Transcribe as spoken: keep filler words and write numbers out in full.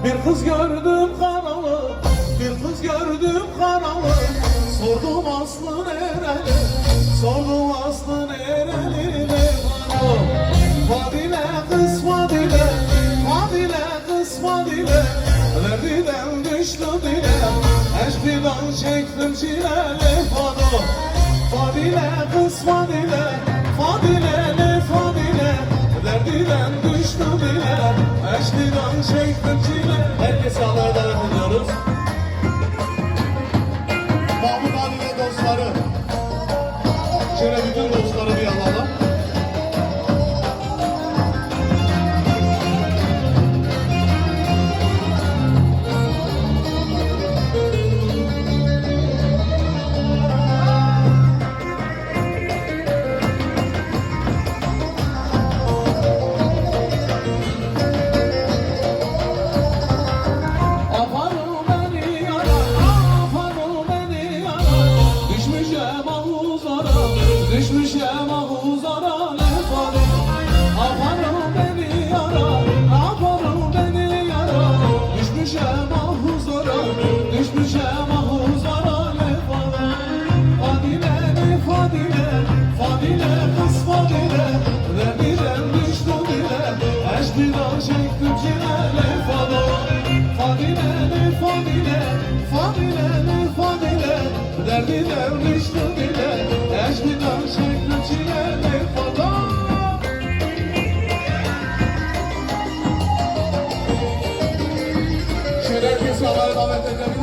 Bir kız gördüm karalı, bir kız gördüm karalı. Sordum aslı nereli, sordum aslı nereli. Fadile kız Fadile, Fadile kız Fadile. Derdiden düştü dile, eşkıdan çektim çile. Fado, Fadile kız Fadile, Fadile le Fadile. Derdiden düştü dile, eşkıdan çektim çile. Herkesi alaya davet ediyoruz. Mahmut abinin dostları. Şöyle bütün dostları bir alalım. Aparın beni yara, aparın beni yara. Düşmüşem ahuzara, düşmüşem ahuzara le Fado. Aparın beni yara, aparın beni yara. Düşmüşem ahuzara, düşmüşem ahuzara le Fado. Fadile le Fadile, Fadile kız Fadile. Derdiden düştü dile, eşkıdan çektim çile le Fado. Fadile le Fadile, Fadile le Fadile. Derdiden düştü dile, eşkıdan çektim çile le Fado. Şöyle herkesi alaya davet edelim.